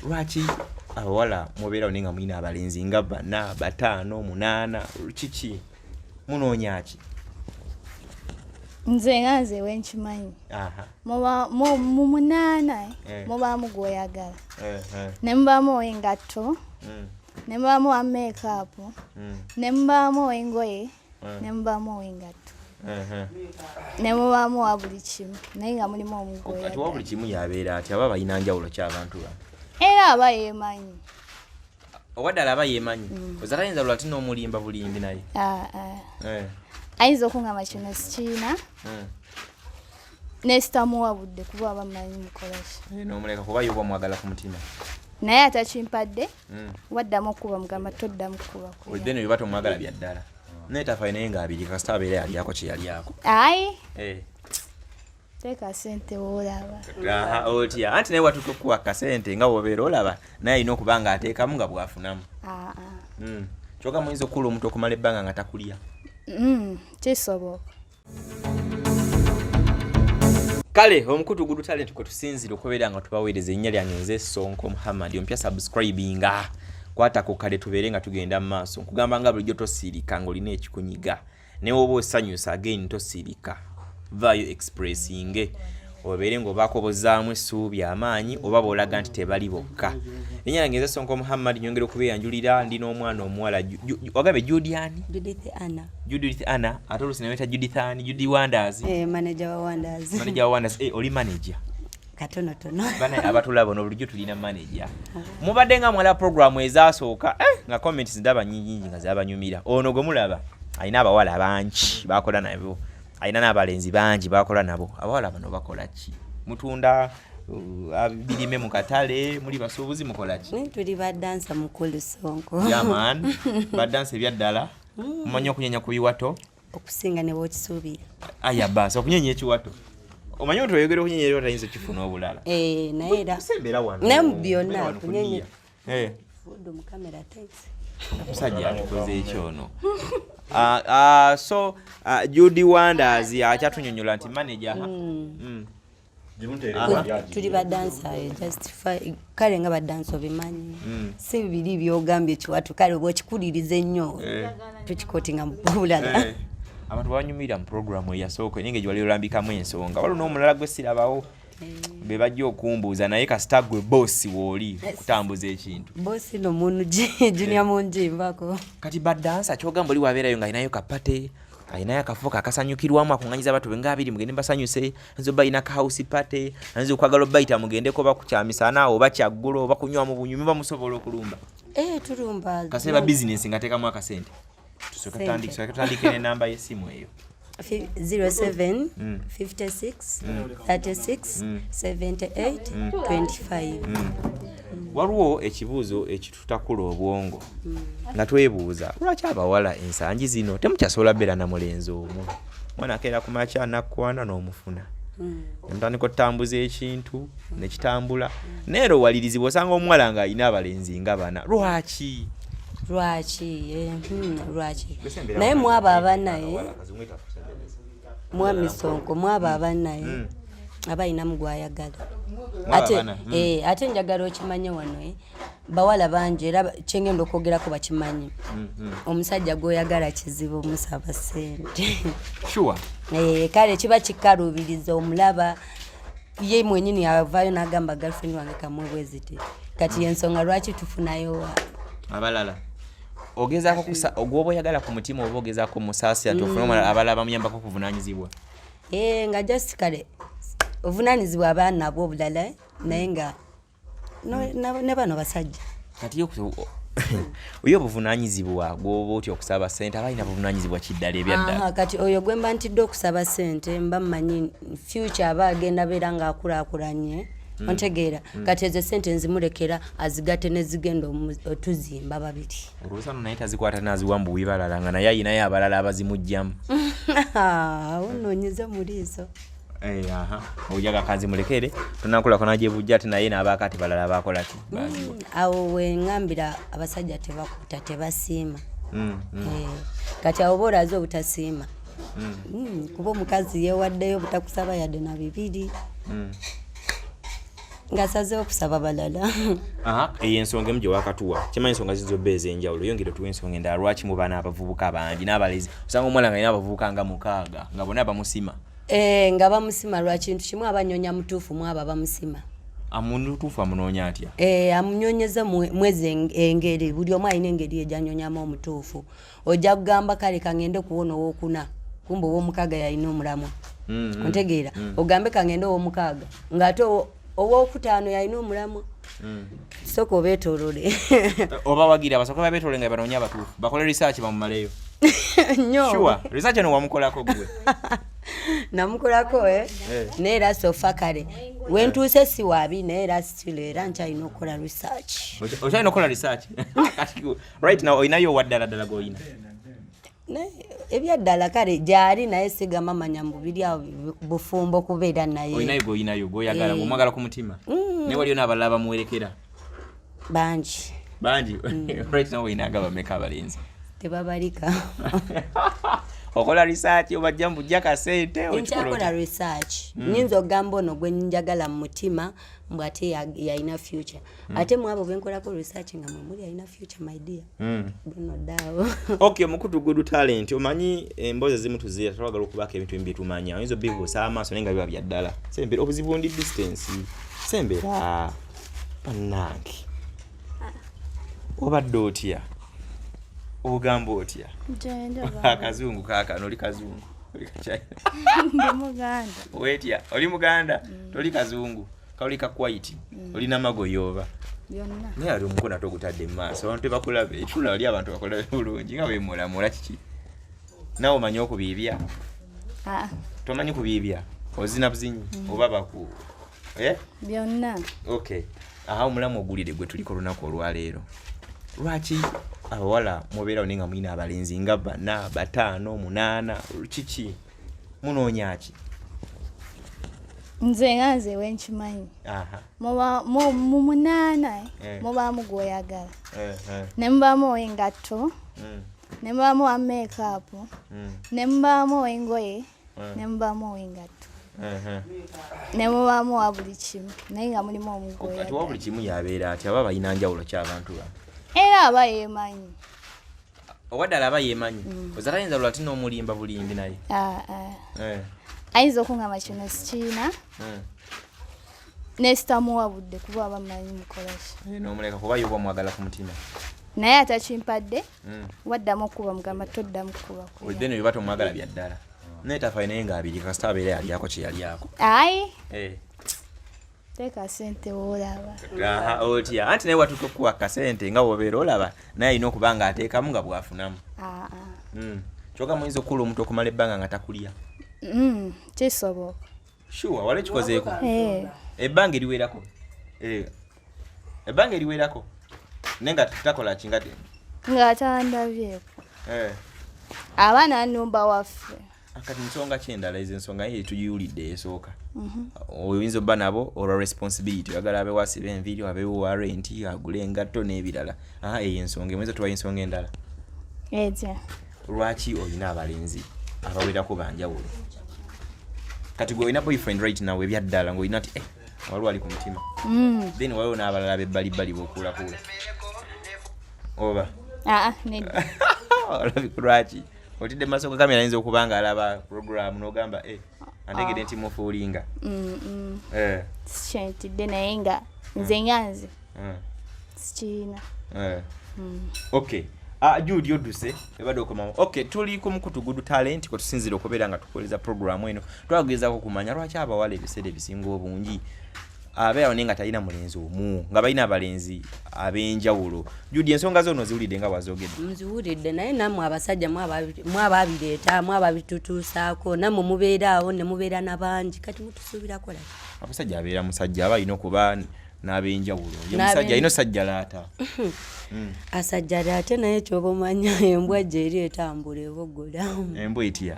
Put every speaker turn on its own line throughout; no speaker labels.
Lwaki abawala mubeerawo naye nga mulina abalenzi nga bana, bataano, munaana? Kiki munoonya ki?
Nze nga nze wenkimanyi, mu munaana mubaamu gwoyagala, ne mubaamu ow'engatto, ne mubaamu wa makeup, ne mubaamu ow'engoye, ne mubaamu ow'engatto, ne mubaamu owa buli kimu, naye nga mulimu omu
Kati wa buli kimu yabeera ati aba balina njawulo ki abantu bano?
Era aba yeemanyi.
Owaddala aba yeemanyi, oza tayinza lwati n'omulimba bulimbi naye?
Ah, ah. Ayinza okungamba kino sikiina, nesitamuwa budde kuba aba mmanyi mukolaki.
N'omuleka kuba ye oba omwagala ku mutima.
Naye atakimpadde, waddamu okukuba mugamba toddamu kukuba.
Then oba tomwagala bya ddala, naye tafayo naye ng'abiri kasita abeera yalyako kye yalyako.
Ayi, teeka sente woolaba.
Aha, otya anti naye watuuka okukuwa kasente nga wobeera olaba naye alina okuba nga ateekamu nga bw'afunamu.
Ah, ah.
Kyokka muyinza okukula omuntu okumala ebbanga nga takulya.
Kisoboka.
Kale omukutu Gudu Talent kwe tusinzira okubeera nga tubaweereza. Erinnya lyange nze Sonko Muhammad. Ompya, subscribinga, kwata ku kale, tubeere nga tugenda mu maaso. Nkugamba nga bulijjo, tosirika ng'olina ekikunyiga, naye woba osanyusa again tosirika, vaayo expressinge, obeere ng'obaako bozaamu essuubi, amaanyi, oba bw'olaga nti tebali bokka. Erinnya lyange nze Sonko Muhammad. Nyongera okubeeyanjulira, ndi n'omwana omuwala. Wagambe Judiani?
Judith Anna.
Judith Anna, ate oluusi neweta Judith Ani, Judy Wonders.
Eh, manager wa Wonders.
Manager wa Wonders. Oli manager?
Katonotono.
Bana abatulaba ono, bulijjo tulina manager. Mubadde nga mwala programu ezasooka, nga comments ndaba nyingi nga zabanyumira. Ono gwe mulaba alina abawala bangi bakola nabo, alina n'abalenzi bangi bakola nabo. Abawala bano bakola ki? Mutunda birime mu katale? Muli basuubuzi? Mukola ki?
Naye tuli badansa, mukulu Sonko.
Yeah man, badansa ebyaddala. Mumanyi okunyenya ku biwato?
Okusinga ne bwokisuubira.
Aya baasi, okunyenya ekiwato, omanyi omuntu oyogera okunyenya ekiwato ayinza okifuna obulala.
Eh, naye era
Sembera wano.
Naye mu byonna,
Beera wano
kunyenye-
kuniya. Eh.
Fudde mu kamera, thanks.
Omusajja atukoze ekyono. Ah, ah, so Judy Wonders akyatunyonyola nti manager.
Tuli badansa, just kale nga badansa obimanyi, si biri byogambye ekiwatu, kale oba okikuliriza ennyo, tukikotinga mu bulala.
Eh, abantu banyumira mu programu eyasooka, naye nga wali olambikamu ensonga. Waliwo n'omulala gwe sirabawo be bajja okumbuuza, naye kasita gwe bosi wooli okutambuza ekintu.
Bosi no munu junior mungi nvako.
Kati badansa, kyogamba oli wabeerayo ng'alinayo ka party, alinayo akafo kakasanyukirwamu, akuŋŋanyiza abantu be nga 20, mugende mbasanyuse, ayinza obba alina ka house party, ayinza okwagala obayita mugendeko oba kukyamisana oba kyaggulo oba kunywamu bunyumi, oba musobola okulumba?
Eh, tulumba.
Kaseera bizinesi nga teekamu akasente. Tusooke
Sente.
Sooke tutandike n'enamba y'essimu eyo.
07 56 36 78 25.
Waliwo ekibuuzo ekitutakula obwongo nga twebuuza lwaki abawala ensangi zino temukyasobola beera na mulenzi omu. Mwana akeera ku makya nakkwana n'omufuna, nemutandika otutambuza ekintu nekitambula, naye era owalirizibwa osanga omuwala ng'alina abalenzi nga bana. Lwaki?
Lwaki? Eh, lwaki? Naye mwabo abanaye, mwami Sonko, mwabo abanaye aba alinamu gwayagala.
Mwabo
Ate
abana,
ate njagala okimanye wano, bawala bangi era kyengenda okwogerako bakimanyi, omusajja gwoyagala kizibu omusaba sente.
Sure.
Eh, kale kiba kikaluubiriza omulaba ye mwenyini avaayo n'agamba, "Girlfriend wange kamwe bweziti." Kati yensonga lwaki tufunayo
abalala. Ogezaako gwoba oyagala ku mutima oba ogezaako musaasira nti ofune omulala, abalala bamuyambako kuvunaanyizibwa.
Eh, nga just kale ovunaanyizibwa abaana bwo obulala, naye nga ne bano basajja.
Kati oyo obuvunaanyizibwa gwoba otya okusaba sente? Aba alina buvunaanyizibwa kiddala ebyaddala?
Aha, kati oyo gwe mba ntidde okusaba sente, mba mmanyi future aba agenda beera ng'akulaakulanye, ontegeera? Kati ezo sente nzimulekera azigatte nezigenda otuzimba babiri.
Oluusa no naye tazikwata naziwa mbuwi balala, nga naye ayinayo abalala abazimugjamu?
Awo noonyeza mu liiso.
Eh, aha, ojaga kanzimulekere tonakulako nagyebujja ate naye n'abaako ati balala bakola ki, baziwa.
Awo weŋŋambira abasajja tebakuta, tebasiima. Eh, kati awo oba olaze obutasiima, kuba omukazi yeewaddeyo obutakusaba yadde na bibiri. Ng'asazeewo kusaba balala.
Aha, eyo ensonga emu gye wakatuwa. Kimanyi ensonga ziyinza obba ez'enjawulo. Yongera otuwa ensonga endala lwaki muba n'abavubuka bangi n'abalezi. Osanga omuwala nga alina abavubuka nga mukaaga nga bonna bamusima.
Eh, nga bamusima lwa kintu kimu, abanyonya mutuufu mu abo abamusima.
Amutuufu amunoonya atya?
Eh, amunyonyeza mwezi engeri, buli omu alina engeri egyanyonyamu omutuufu. Ojja kugamba kale kangende kuwona owokuna, kumbe owomukaaga yalina omulamwa. Ontegeera? Ogambe kangende owomukaaga ng'ate owokutaano yalina omulamwa. Sooka obeetoolole.
Oba wagira basooke babeetoolole nga banoonya abatuufu, bakole research bamumaleyo.
Nnyo.
Sure, research eno wamukolako gwe?
Namukolako, eh?
Eh.
Naye era so far kale wentuuse si wabi, naye era still era nkyalina okukola research.
Okyalina okukola research. Kati right now olinayo owaddala ddala g'olina?
Naye ebyaddala kale gyali, naye sigamba manya mbu biri awo bufumbo kubeera naye.
Olinayo g'olinayo gw'oyagala?
Eh.
Ng'omwagala ku mutima, naye waliyo n'abalala bamuwerekera?
Bangi.
Bangi. Right now olina nga bameka abalenzi?
Tebabalika.
Okola research obajja mbujja kasente, okikola
Nkyakola
otya?
research. Nyinza okugamba ono gwe njagala mu mutima mbw ate yalina future, ate mu abo benkolako research nga mwe muli alina future, my dear. Bruno daawo.
Okay, omukutu Good Talent, omanyi emboozi ezimu tuziira twagala okubaako ebintu ebimu byetumanya, oyinza obibuusa amaaso naye nga biba bya ddala. Sembera, obuzibu ndi distance. Sembera bannange, obadde otya? Ogamba otya?
Gyendi oba?
Akazungu kaakano, oli kazungu, oli kachina?
Ndi muganda.
Wetya, oli muganda, toli kazungu kali ka white, oli namagoye oba?
Byonna.
Naye ali omukono ate ogutadde mu maaso, abantu tebakulabe. Etula oli abantu bakulabe bulungi nga wemulamula. Kiki, naawe omanyi okubiibya?
Ah,
Tomanyi kubiibya, ozina buzinyi oba baku, eh?
Byonna.
Okay, aha, omulamu ogulire gwe tuliko olunaku olwaleero. Lwaki abawala mubeerawo naye nga mulina abalenzi nga bana, bataano, munaana? Kiki, munoonya ki?
Nze nga nze wenkimanyi, mu munaana, mubaamu gw'oyagala, ne mubaamu ow'engatto, ne mubaamu owa makeup, ne mubaamu ow'engoye, ne mubaamu ow'engatto, ne mubaamu owa buli kimu, naye nga mulimu omu
Kati wa buli
gw'oyagala.
kimu yabeera atya? Aba balina njawulo ki abantu bano?
Era aba yeemanyi.
Owaddala aba yeemanyi, oza tayinza lwati n'omulimba bulimbi naye?
Ah, ah. Ayinza okuŋŋamba kino sikiina, nesitamuwa budde kuba aba mmanyi mukolaki.
Eh, n'omuleka kuba ye oba mwagala ku mutima.
Naye atakimpadde, waddamu okuba mugamba toddamu kukuba.
Then oba tomwagala bya ddala, naye tafayo naye ng'abiri, kasita abeera yalyako kye yalyako.
Ayi, teeka sente woolaba.
Aha, otya anti naye watuuka okukuwa kasente nga wobeera olaba naye alina okuba nga ateekamu nga bw'afunamu.
Ah, ah.
Kyokka muyinza okukula omuntu okumala ebbanga nga takulya?
Kisoboka.
Sure, wali ekikozeeko?
Eh.
Ebbanga eriwerako. Eh, ebbanga eriwerako naye nga takola ki nga
Ng'atandabyeko. Abaana nnumba waffe.
Kati nsonga ki endala? Ezo ensonga ye tugiwulidde esooka. Oyinza obba nabo olwa responsibility, oyagala abewo asibe enviiri, abewo wa rent, agule engatto n'ebirala. Aha, eyo ensonga emuyinza tubayo ensonga endala?
Etya?
Lwaki olina abalenzi abawerako banjawulo? Kati gwe olina boyfriend right now ebyaddala ng'olina ti, eh, waliwo ali ku mutima, then waliwo n'abalala b'ebbalibbali b'okuulakuula oba?
Aa, nedda.
Olabika lwaki otidde mu maaso ga kamera? Ayinza okuba nga alaba program n'ogamba, eh, antegedde nti mufuulinga. Eh,
Sikyentidde, naye nga nze nga nze sikiina.
Eh. Okay. Ah, Jude odduse ebadde okomawo. Okay, tuli ku mukutu Good Talent kwe tusinziira okubeera nga tukuweereza programu eno. Twagezaako okumanya lwaki abawala ebiseera ebisinga obungi abeerawo naye nga talina mulenzi omu, nga balina abalenzi ab'enjawulo. Jude, ensonga zo oziwulidde nga bwazogedde?
Nziwulidde, naye nammwe abasajja mwababireeta, mwababitutuusaako, nammwe mubeera awo ne mubeera nabangi, kati mutusuubira kola ki?
Abasajja abeera musajja aba alina okuba n'ab'enjawulo. Ye musajja alina osajjalaata.
Asajjala ate, naye kyoba omanya embwa gye eri etambula eboggola.
Embwa etya?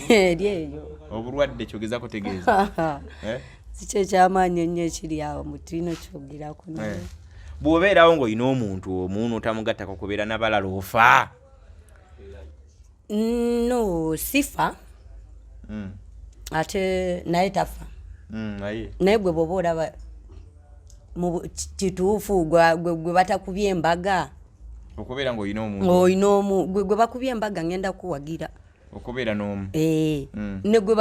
Eri eyo.
Obulwadde kyogeza kutegeeza, eh?
Kiki ekyamaanyi ennyo ekiri awo mutulina okyogerako naye.
Eh. Bw'obeerawo ng'olina omuntu omu n'otamugattako kubeera n'abalala, ofa?
No, sifa. Ate naye tafa. Naye gwe bw'oba olaba kituufu gwe batakubye embaga,
okubeera ng'olina omuntu,
ng'olina omu, gwe bakubye embaga, ngenda kuwagira
okubeera n'omu.
Ne gwe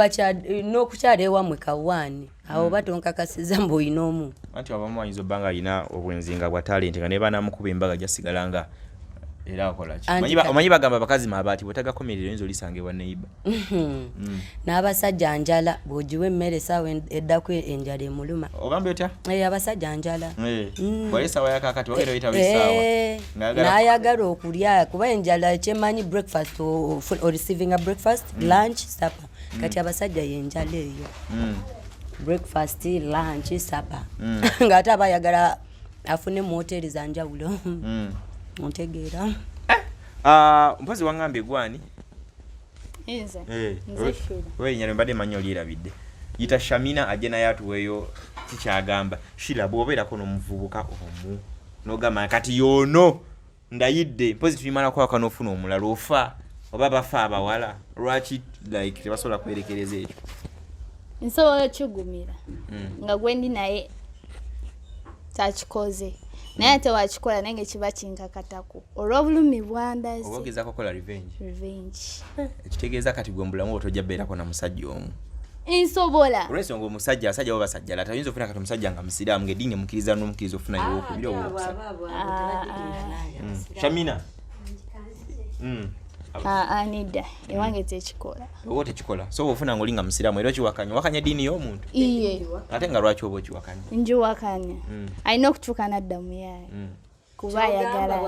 n'okukyala ewammwe kawaani awo batonkakasiza mbu olina omu.
Anti abamu ayinza obba nga alina obwenzi nga bwa talent, nga ne banamukuba embaga jasigala nga era akola ki? Omanyi bagamba abakazi mabaati, bwetagakomerera oyinza olisanga ewa neighbor.
N'abasajja njala, bw'ogiwa emmere essaawa eddako enjala emuluma.
Ogambye otya?
Eh, abasajja njala.
Bwali essaawa yakakati wagenda oyitawo essaawa
N'ayagala okulya, kuba enjala kyemanyi breakfast, oreceiving a breakfast, lunch, supper. Kati abasajja yenjala eyo, breakfast, lunch, supper, ng'ate aba ayagala afune mu hoteri za njawulo. Ontegeera?
Ah, mpozi wangambye gwani?
Nze? Nze Shira.
Oba erinnya mbadde manyi olyerabidde. Yita Shamina ajje naye atuweeyo kikyagamba. Shira, bw'obeerako n'omuvubuka omu n'ogamba kati yoono ndayidde, mpozi tulimala kwaka n'ofuna omulala, ofa oba bafa abawala lwaki like tebasobola kwerekereza ekyo?
Nsobola okigumira nga gwendi naye takikoze, naye ate wakikola naye nga kiba kinkakatako olw'obulumi bwandaze.
Oba ogezaako kukola revenge?
Revenge.
Ekitegeeza kati gwe mubulamu bwo tojja beerako na musajja omu?
Nsobola.
Olw'ensonga omusajja, abasajja bo basajjala, tayinza ofuna kati omusajja nga musiraamu ng'eddiini emukkiriza n'omukkiriza ofunayo owokubiri oba owokusatu. Shamina.
Aa, nedda, ewange tekikola.
Oba tekikola, so ofuna nga oli nga musiraamu era okiwakanya, owakanya eddiini y'omuntu?
Iye.
Ate nga lwaki oba okiwakanya?
Njiwakanya, alina okutuuka nadda mu yaayo kuba ayagala.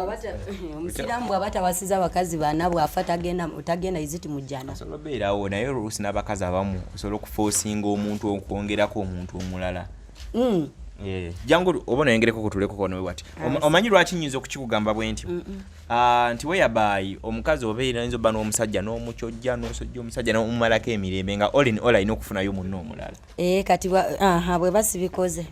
Omusiraamu bw'aba tawasiza abakazi bana, bw'afa tagenda iziti mu jjana.
Osobola obeerawo, naye oluusi n'abakazi abamu osobola okufoosinga omuntu okwongerako omuntu omulala. Jangu oba onoyongereko kutuleko kono wati. Omanyi lwaki nyinza okukikugamba bwe ntyo? Ah, nti weyabaayi omukazi oba ayinza obba n'omusajja n'omukyojja n'osojja omusajja n'omumalako emirembe, nga all in all alina okufunayo munne omulala.
Eh, kati aha, bwe basibikoze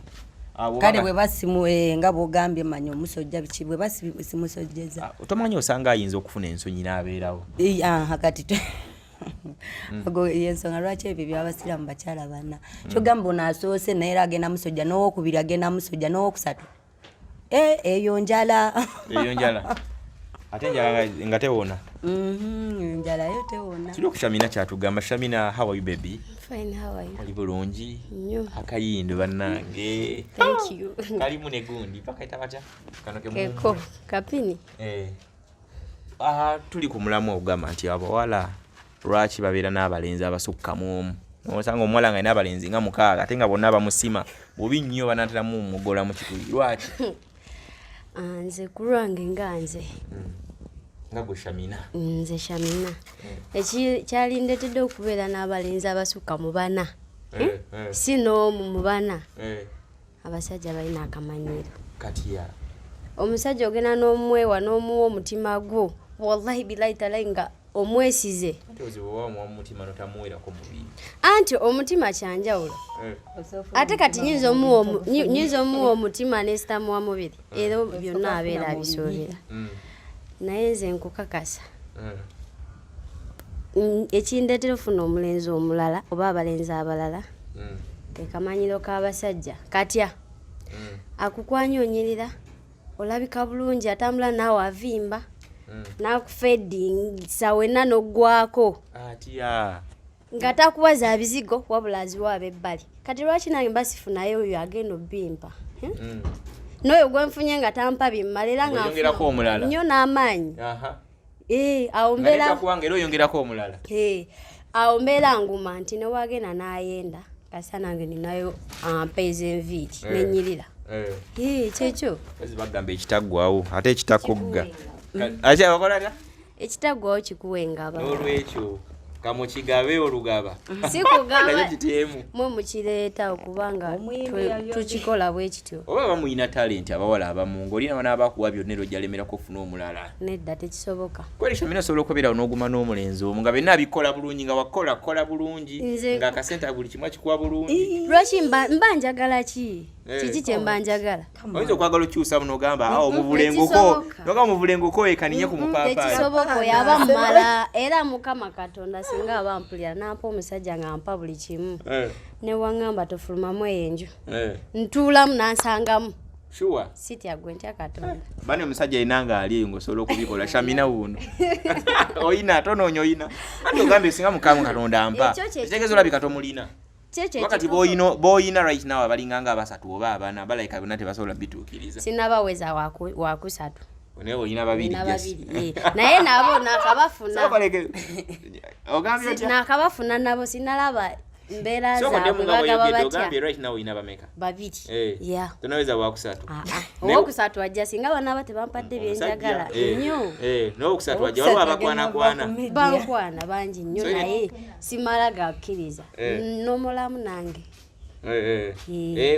Ah, bw'oba
kale bwe basimu nga bwogambye manya omusojja biki, bwe basimusojjeza.
Ah, tomanyi, osanga ayinza okufuna ensonyi n'abeerawo.
Aha, kati ago yensonga lwaki ebyo byabasiraamu bakyala bana. Kyogamba ono asoose naye era agenda musojja, n'owokubiri agenda musojja, n'owokusatu. Eh, eyo njala.
Eyo njala, ate enjala nga tewona.
Enjala yo tewona.
Tuli okushamina kyatugamba. Shamina, how are you, baby?
Fine, how are you?
Oli bulungi?
Nnyo.
Akayindo bannange.
Thank you.
Kalimu ne gundi bakaita batya kano ke?
Keko, kapini.
Eh. Ah, tuli ku mulamu ogugamba nti abawala lwaki babeera n'abalenzi abasukkamu omu. Osanga omuwala nga alina abalenzi nga mukaaga, ate nga bonna bamusima bubi nnyo, banateramu omugola mu kituli. Lwaki?
Ah, nze ku lwange nga nze.
Nga gwe Shamina.
Nze Shamina. Eki kyalindeetedde okubeera n'abalenzi abasukka mu bana. Si n'omu, mu bana. Abasajja balina akamanyiiro.
Kati ya
Omusajja ogenda n'omwewa n'omuwa omutima gwo. Wallahi bilahi talahi nga omwesize.
Ate ozibu oba omuwa mu mutima notamuweerako mubiri.
Anti omutima kyanjawulo. Ate kati nyinza omuwa omutima nesitamuwa mubiri, era byonna abeera abisuubira. Naye nze nkukakasa, ekindeetera ofuna omulenzi omulala oba abalenzi abalala, ke kamanyiro k'abasajja katya akukwanya, onyirira, olabika bulungi, atambula naawe avimba n'akufedingisa wenna n'oggwako.
Atya?
Nga takuwa za bizigo, wabula aziwa ab'ebbali. Kati lwaki nange mba sifunayo oyo agenda obbimpa? Eh? N'oyo gwenfunye nga tampa bimmala, era nga
Ng'oyongerako omulala.
nnyo n'amaanyi. Eh, awo
Nga
mbeera
netakuwanga era oyongerako omulala.
Eh, awo mbeera nguma nti newagenda n'ayenda, kasa nange ninayo ampeeza enviiri nenyirira. Eh, kyekyo.
Bazi bagamba ekitaggwawo ate ekitakugga ate bakola atya?
Ekitaggwawo kikuwa engaba.
N'olwekyo kamukigabe olugaba.
Si kugaba.
Nakyo kityemu.
Mwe mukireeta okubanga
Omuyimbi
tukikola bwe kityo.
Oba bamuyina talent abawala abamu ng'olina banaabakuwa byonna era ojjalemerako ofuna omulala.
Nedda, tekisoboka.
Kweri Shamina, osobola okubeerawo n'oguma n'omulenzi omu nga byonna abikola bulungi, nga wakola kola bulungi, ng'akasente buli kimu akikuwa bulungi.
Lwaki mba njagala ki? Kiki kyemba njagala?
Oyinza okwagala okyusa nogamba awo mubulenguko, nogamba mubulenguko ekaninye ku mupaapaali.
Tekisoboka. Oyo aba mmala. Era Mukama Katonda singa aba mpulira, nampa omusajja nga mpa buli kimu, newaŋŋamba tofulumamu eyo enju, ntuulamu nansangamu.
Sure.
Sitya gwe, ntya Katonda.
Bani omusajja alina nga ali eyo ng'osobola okubikola. Shamina wuno oyina tonoonya oyina anti ogambye singa Mukama Katonda ampa.
Ekyo kye
ekitegeeza olabika tomulina.
Kyekyo.
Wakati boyina right now abalinga nga abasatu oba abana, balayika bonna tebasobola bituukiriza.
Sinabaweza wakusatu.
Naye oyina babiri.
Nina
just.
babiri, eh. Naye nabo nakabafuna.
Sookoleke. Ogambye otya?
Nakabafuna nabo, sinalaba mbeera
Sooka oddemu
zaabwe
nga
bagaba
bw'oyogedde,
batya.
ogambye right now oyina bameka?
Babiri.
Eh.
Ya.
Tonaweza wakusatu.
Ah, ah.
Naye-
Owokusatu ajja singa banaaba tebampadde byenjagala
Omusajja,
nnyo.
N'owokusatu ajja, waliwo abakwanakwana.
Bankwana bangi nnyo,
So,
naye simala gakkiriza. Nomolamu nange.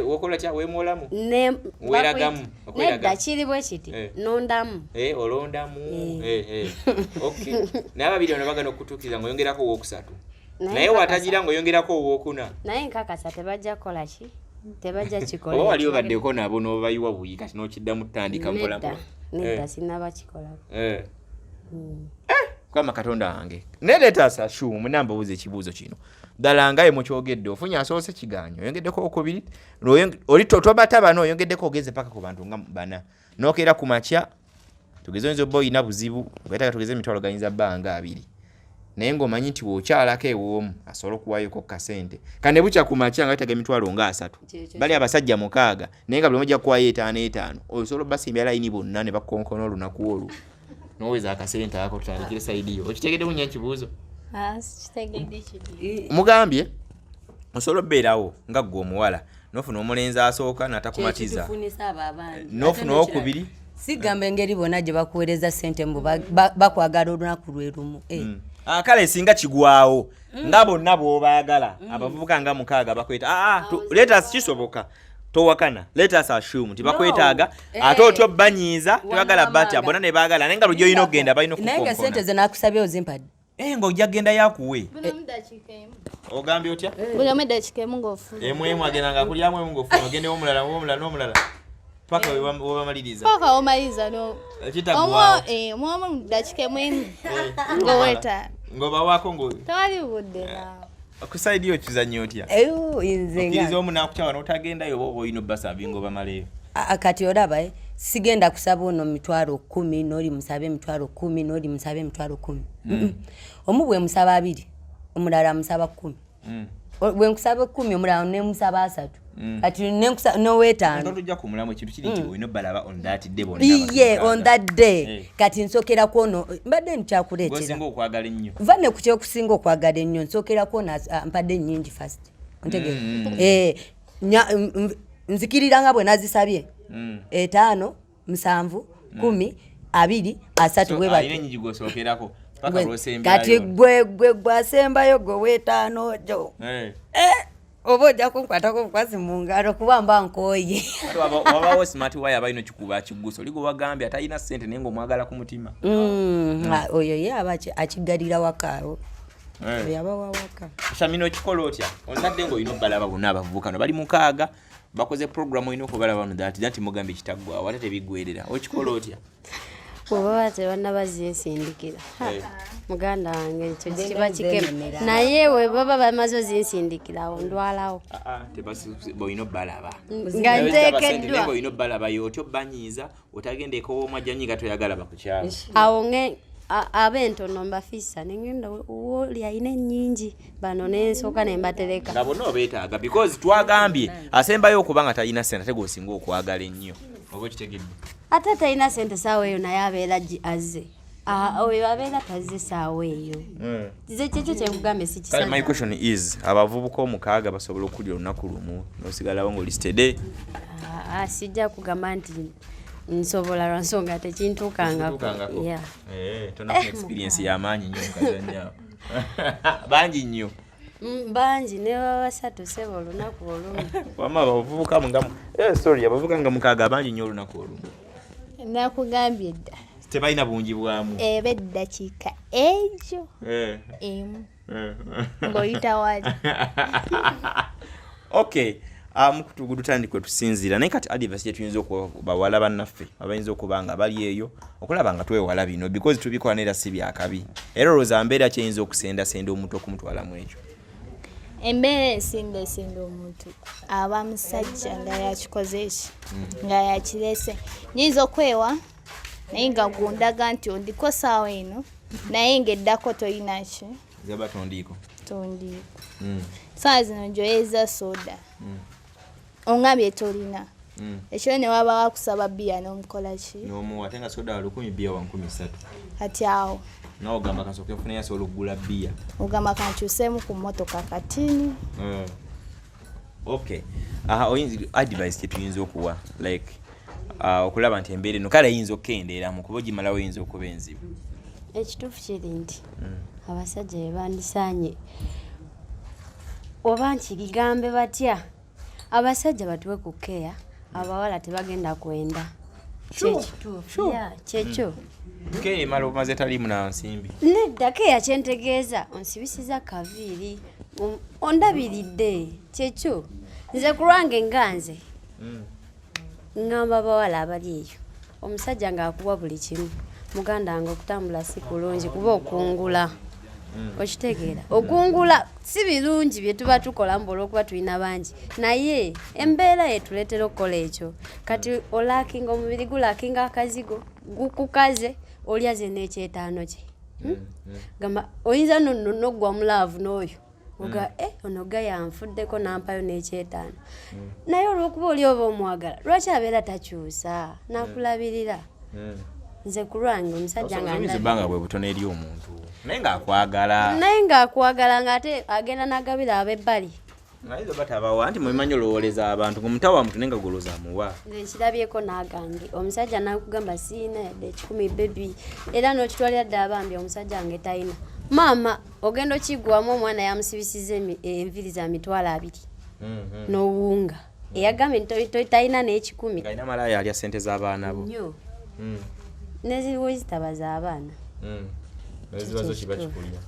Wokola kya weemwolamu? Weeragamu, okweragamu.
Nedda, kiri bwe kiti. Nondamu.
Olondamu. Okay, naye ababiri bano bagana okutuukiriza ng'oyongerako owokusatu, naye watagira ng'oyongerako owokuna.
Naye nkakasa tebajja kukola ki, tebajja kikola.
Oba wali obaddeko nabo n'obayiwa buyi, kati n'okiddamu tutandika mpola
Nedda.
mpola.
Nedda, sinaba kikolako.
Kama Katonda wange, naye let us assume, nambabuuza ekibuuzo kino ddala nga ye mukyogedde, ofunye asoose kiganyo, oyongeddeko okubiri, oli tobata bano, oyongeddeko ogenze paka ku bantu nga bana, nokeera ku makya, tugeze oyinza obba oyina buzibu ogaetaka, tugeze emitwalo gayinza bba nga abiri, naye ng'omanyi nti bw'okyalako ew'omu asobola okuwayoko kasente kane, bukya ku makya nga wetaaga emitwalo nga asatu, bali abasajja mukaaga, naye nga buli omu ajja kuwayo etaano etaano, osobola obbasimbya layini bonna ne bakonkona olunaku olwo noweza akasente ako? Tutandikire side yo. Okitegedde bunya ekibuuzo?
Ah, sikitegedde kiri.
Mugambye osobola obbeerawo nga ggwe omuwala nofuna omulenzi asooka natakumatiza,
Kyekitufunisa abo abangi.
N'ofuna
Ate
owokubiri.
Sigamba engeri bonna gye bakuweereza sente mbu bakwagala olunaku lwe lumu.
Ah, kale singa kigwawo nga bonna bw'obaagala, abavubuka nga mukaaga bakweta, let us, kisoboka, towakana, let us assume nti bakwetaaga, ate otyo banyiiza, tebagala batya, bonna ne baagala, naye nga lujja olina okugenda balina
Naye nga sente
okukonkona.
ze nakusabye ozimpadde.
Ng'ojja kgenda yakuwe.
Buli omu dakiika emu.
Ogambye otya?
Buli omu eddakiika emu ng'ofuna.
Emu emu agenda nga akulyamu emu ng'ofuna, ogendewo omulala, omulala n'omulala paka webamaliriza.
Paka omaliriza no.
Kitaggwawo.
Omu omu mu ddakiika emu emu ng'oweta.
Ng'obawaako ngo
Tewali budde naawe.
Ku side yo kizannya otya?
Eyo, nze nga
Okkiriza omu n'akukyawa n'otagendayo, oba oba olina obbasavinga obamaleyo?
Ah, kati olaba, sigenda kusaba ono 100,000, n'oli musabe 10,000, n'oli musabe 10,000. Omu bwe musaba abiri, omulala musaba 10. Bwe nkusaba 10, omulala nemusaba 30, kati n'owetaano.
Tujja ku mulamu, ekintu kiri nti olina obbalaba on that day bonna.
Iye, on that day. Kati nsookera kwono mbadde nkyakuleetera.
Gwosinga okwagala ennyo.
Va ne ku kyokusinga okwagala ennyo, nsookera kwono mpadde ennyingi first, ontegeera? Nzikirira nga bwe nazisabye, 5, 7, 10, 20, 30.
So,
Bwe
alina
batyo.
ennyingi gwosookerako paka lwosemberayo.
Kati gwe gwasembayo, gwe weetaano gyo, oba ojja kunkwatako obukwasi mu ngalo kuba mba nkooye.
Kati wabawo smart wire abalina okikuba akiggusa, oli gwe wagambye atalina ssente naye ng'omwagala ku mutima.
Ah, oyo ye aba akiggalira waka awo. Oyo aba wa waka.
Shamina, okikola otya onzadde ng'olina obbalaba bonna abavubuka no bali mukaaga, bakoze program, olina okubalaba on that day, nti mugambye kitaggwawo ate tebiggwerera, okikola otya?
Bwe baba tebannaba zinsindikira, muganda wange, ekyo kiba kikema.
Nzenemera.
Naye bwe baba bamaze ozinsindikira, awo ndwalawo.
Ah, ah, olina obbalaba
nga nteekeddwa.
Olina obbalabayo otya obbanyiiza otagenda ekowoomu ajjanyiga toyagala bakukyala?
Awo ab'entono mbafisa nengenda woli alina ennyingi, bano nensooka ne mbatereka.
Nga bonna obeetaaga, because twagambye asembayo okuba nga talina ssente ate gweosinga okwagala ennyo, oba okitegedde?
Ate talina sente saawa eyo, naye abeera azze. Ah, oyo abeera tazze saawa eyo. Nze kyekyo kyenkugambye.
Kale my
Sikisanya.
question is, abavubuka omukaaga basobola okulya olunaku lumu nosigalawo ng'oli steady?
Ah, sijja kugamba nti nsobola lwa nsonga tekintuukangako.
Tuukangako.
Yeah.
Tonafuna experience y'amaanyi nnyo mukazannyo awo, bangi nnyo.
Bangi, ne baba basatu sebo olunaku olumu.
Wama abavubuka nga sorry, abavubuka nga mukaaga bangi nnyo olunaku olumu?
Nakugambye dda.
Tebalina bungi bwamu.
Eba eddakiika egyo emu ng'oyita wali.
Okay. Amukutu gutandikwe tusinziira naye kati advice gyetuyinza okuwa bawala bannaffe abayinza okuba nga bali eyo okulaba nga twewala bino, because tubikola neera si byakabi. Era olowooza mbeera kyeyinza okusendasenda omuntu okumutwalamu ekyo?
Embeera esinda omuntu aba musajja nga yakikoze eki, nga yakirese. Nyinza okwewa naye nga gundaga nti ondiko saawa eno, naye ng'eddako toyina ki.
Zaba tondiiko.
Tondiiko. Saawa zino njoyeza soda, ongambye tolina. Ekiro ne wabawo akusaba bbiya n'omukola ki?
N'omuwa, ate nga soda wa 1000, bbiya wa 3000.
Kati awo
Nawe ogamba kasooke nfuneyo asobola okugula bbiya.
Ogamba kankyuseemu ku mmotoka katini.
Okay, aha, oyinza advice kyetuyinza okuwa like okulaba nti embeera eno kale eyinza okukendeeramu, kuba ogimalawo eyinza okuba enzibu?
Ekituufu kiri nti abasajja be bandisaanye, oba nkigambe batya, abasajja batuwe ku keya, abawala tebagenda kwenda. Kyekituufu, yeah, kyekyo.
Keya emala omaze taliimu na nsimbi?
Nedda, keya kyentegeeza onsibisiza kaviiri, ondabiridde, kyekyo. Nze ku lwange nga nze ŋŋamba abawala abali eyo, omusajja ng'akuwa buli kimu, muganda wange, okutambula si kulungi, kuba okungula, okitegeera, okungula si birungi bye tuba tukola mbu olwokuba tulina bangi, naye embeera yetuleetera okukola ekyo. Kati olackinga, omubiri gulackinga, akazigo gukukaze, olya ze n'ekyetaano kye. Gamba oyinza nonno noggwa mu love n'oyo oga eh, ono ga yanfuddeko nampayo n'ekyetaano, naye olwokuba oli oba omwagala, lwaki abeera takyusa nakulabirira? Nze ku lwange omusajja nga
Oyinza ebbanga bwe butono eri omuntu naye ng'akwagala.
Naye ng'akwagala, ng'ate agenda n'agabira ab'ebbali.
Ayinza oba tabawa, anti mubimanyi olowooleza abantu ng'omutawa muntu naye nga golooza amuwa.
Nze nkirabyeko n'agange, omusajja n'akugamba siina yadde 100, baby, era n'okitwalira ddala, bambi omusajja wange talina. Maama ogenda okigwamu, omwana yamusibisiza enviiri za 20,000 n'owunga eyagambye nti talina n'ekikumi.
Ng'alina malaaya alya ssente z'abaana bo.
Nnyo, neziwe zitaba z'abaana.
Eziba zo kiba kikulya.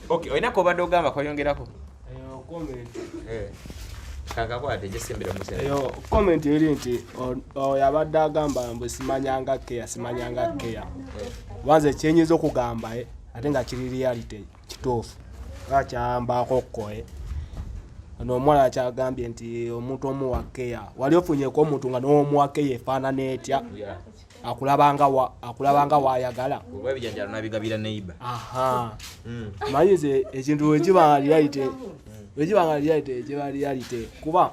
Okay, olina kobadde ogamba kwayongerako?
Eyo comment.
Kakakwate gyesembera musere.
Eyo comment eri nti oyo abadde agamba mbu simanyanga keya, simanyanga keya, wanze kyenyinza okugamba ate nga kiri reality, kituufu nga kyambaako kkoe, ono omuwala kyagambye nti omuntu omuwa keya, wali ofunyeko omuntu nga n'omuwa keya efaanana etya, akulabanga wayagala?
Oba ebijanjalo nabigabira neighbor.
Aha, manyi nze ekintu wekiba reality, wekiba nga reality, kiba reality, kuba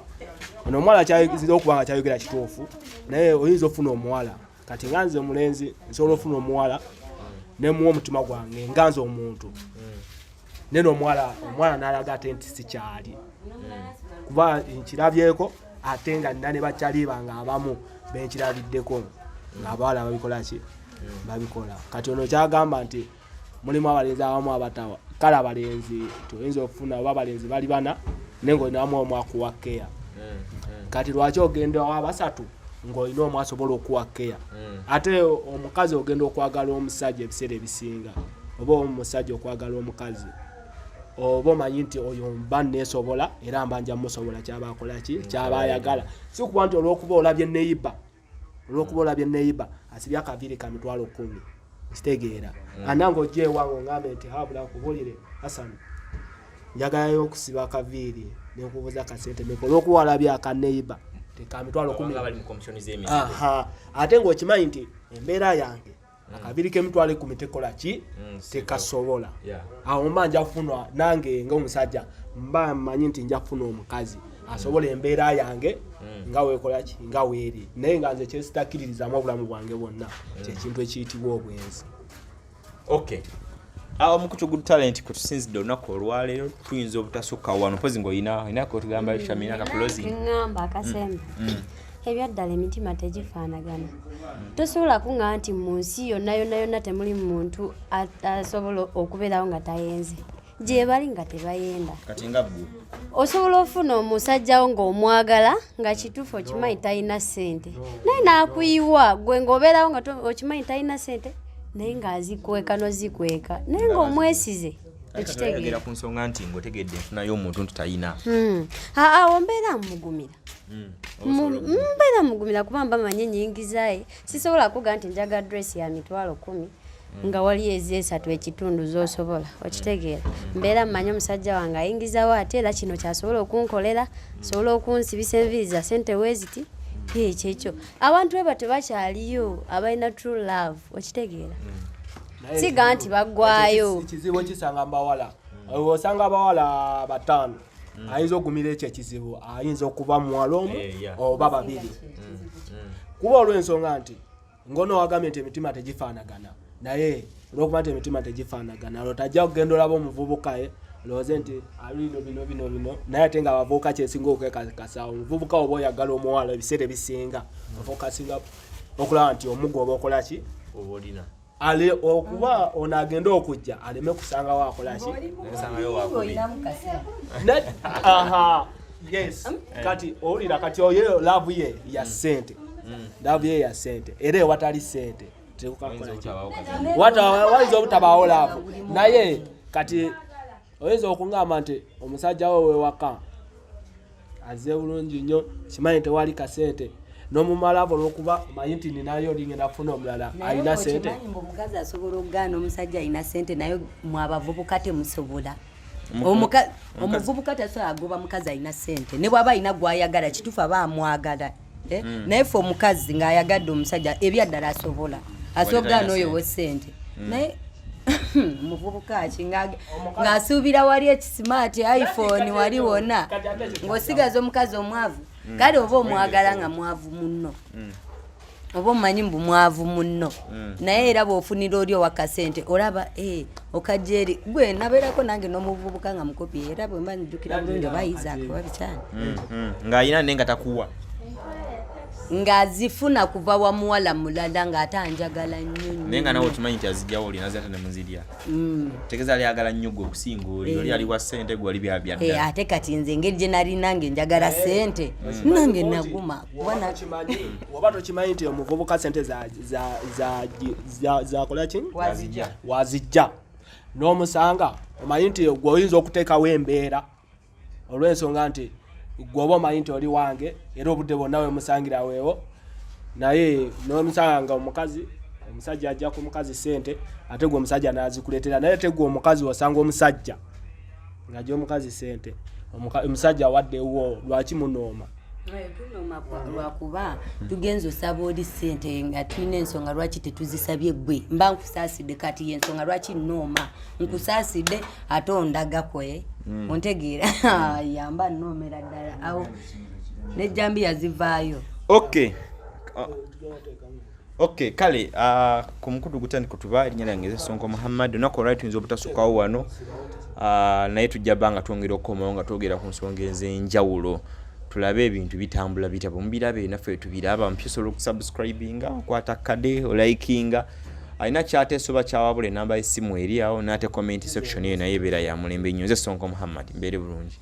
ono omuwala kyayinza okuba nga kyayogera kituufu, naye oyinza okufuna omuwala, kati nga nze omulenzi nsobola okufuna omuwala nemuwa omutima gwange nga nze omuntu, naye omuwala n'alaga ate nti sikyali, kuba nkirabyeko ate nga nina ne bakyali bange abamu benkirabiddeko ng'abawala babikola ki, babikola. Kati ono kyagamba nti mulimu abalenzi abamu abatawa, kale abalenzi toyinza okufuna oba abalenzi bali bana naye ng'olinamu omu akuwa keya. Kati lwaki ogenda abasatu ng'olina omu asobola okuwa keya? Ate omukazi ogenda okwagala omusajja ebiseera ebisinga, oba omusajja okwagala omukazi, oba omanyi nti oyo mba neesobola era mba nja musobola, kyaba akola ki, kyaba ayagala. Si kuba nti olwokuba olabye neighbor, olwokuba olabye neighbor asibye akaviiri ka 10,000, kitegeera, anange ojja ewange ongambe nti habula nkubulire Hassan, njagalayo okusiba akaviiri, nenkubuuza kasente meka, olwokuba walabye aka neighbor teka 10,000.
Abanga bali mu competition z'emizigo.
Aha, ate ng'okimanyi nti embeera yange akaviiri k'10,000 tekola ki? Tekasobola. Awo mba nja kufuna nange ngaomusajja mba mmanyi nti nja kufuna omukazi asobola embeera yange nga weekola ki, nga weeri, naye nga nze kyesitakkiririzamu obulamu bwange bwonna kyekintu ekiyitibwa obwenzi.
Okay, awo omukutu Good Talent kwe tusinzidde olunaku olwaleero, tuyinza obutasukka wano mpozi ng'olina olina kotugamba Shamina ka closing.
Ŋŋamba akasemba, ebyaddala emitima tegifaanagana. Tosobola kuŋŋamba nti mu nsi yonna yonna yonna temuli muntu asobola okubeerawo nga tayenze. Gye bali nga tebayenda.
Kati nga ggwe?
Osobola ofuna omusajjawo ng'omwagala nga kituufu okimanyi talina ssente, naye n'akuyiwa gwe ng'obeerawo nga okimanyi talina ssente, naye ng'azikweka nozikweka, naye ng'omwesize. Okitegeera?
Ku nsonga nti ng'otegedde enfuna y'omuntu nti talina.
Awo mbeera mugumira. Mbeera mugumira kuba mba manyi enyingizaye. Sisobola kuga nti njaga dress ya 10,000 nga wali ez'esatu ekitundu z'osobola. Okitegeera? Mbeera mmanyi omusajja wange ayingizawo, ate era kino kyasobola okunkolera, sobola okunsibisa enviiri za sente weeziti. Ekyo ekyo abantu eba tebakyaliyo abalina true love. Okitegeera?
Naye
Siga nti baggwayo.
Ekizibu kisanga mbawala, osanga abawala 5 ayinza okugumira ekyo ekizibu, ayinza okuba muwala omu oba 2, kuba olw'ensonga nti ngono wagambye nti emitima tegifaanagana, naye olwokuba nti emitima tegifaanagana, olwo tajja kugenda olaba omuvubuka ye olowooze nti alino bino bino bino, naye ate nga abavubuka kyesinga okwekakasa, omuvubuka oba oyagala omuwala ebiseera ebisinga ofokasinga okulaba nti omugu oba okola ki
oba olina
ale okuba ono agenda okujja aleme kusangawo akola ki.
Kusangayo wakubiri.
Aha, yes. Kati owulira, kati oyo love ye ya ssente, love ye ya ssente, era ewatali ssente tekukakola ki? Wayinza obutabaawo love, naye kati oyinza okungamba nti omusajja we wewaka azze bulungi nnyo, kimanyi tewali kasente, n'omumalavu olwokuba omanyi nti ninayo lingenda kufuna omulala alina sente.
Okimanyi mbu omukazi asobola okugaana omusajja alina sente, naye mwe abavubuka temusobola. Omuvubuka tasobola agoba mukazi alina sente, ne bw'aba alina gw'ayagala, kituufu aba amwagala, eh? Naye ffe omukazi ng'ayagadde omusajja ebyaddala asobola asobola n'oyo we sente, naye omuvubuka ki ng'asuubira wali ekisimaati iPhone wali wonna,
Kati ate ekyo
ng'osigaza omukazi omwavu. Kale oba omwagala nga mwavu munno, oba omumanyi mbu mwavu munno, naye era bw'ofunira oli owakasente olaba okajja eri gwe. Nabeerako nange n'omuvubuka nga mukopi, era bwe mba nzijukira bulungi oba Isaac oba bikyani.
Ng'alina naye nga takuwa.
Ng'azifuna kuva wa muwala mulala ng'ate anjagala nnyo nnyo.
Naye nga nawe okimanyi nti azijjawo oli nazi ate nemuzirya. Tegeeza ali agala nnyo gwe okusinga oli oli ali wa ssente, gwe oli bya byaddala.
Ate kati nze engeri gye nali nange njagala sente, nange naguma kuba
Woba tokimanyi nti omuvubuka sente zakola ki,
Wazijja.
wazijja, n'omusanga omanyi nti gwe oyinza okuteekawo embeera olw'ensonga nti gwe oba omanyi nti oli wange, era obudde bwonna wemusangira weewo, naye n'omusanga nga omukazi omusajja ajja ku mukazi sente, ate gwe omusajja n'azikuleetera, naye ate gwe omukazi osanga omusajja ng'ajja omukazi sente, omusajja awaddewo, lwaki munooma?
Tunooma lwakuba tugenza osaba oli sente nga tulina ensonga lwaki tetuzisabye gwe. Mba nkusaasidde, kati yensonga lwaki nooma, nkusaasidde ate ondagako, ontegeera? Yamba noomera ddala awo nejjambiya zivaayo.
Okay, kale ku mukutu gutandika tuba erinnya lyange nze Sonko Muhammad. Olunaku olwali tuyinza obutasukkawo wano, naye tujja bba nga twongera okukomawo nga twogera ku nsonga ez'enjawulo, tulabe ebintu bitambula bitya. Bwe mubirabe naffe tubiraba mpya, osobola okusubscribinga, okwata kade, olikinga, alina kyateesa oba kyawabula, enamba y'essimu eri awo, n'ate comment section eyo naye ebeera ya mulembe nnyo. Nze Sonko Muhammad, mbeere bulungi.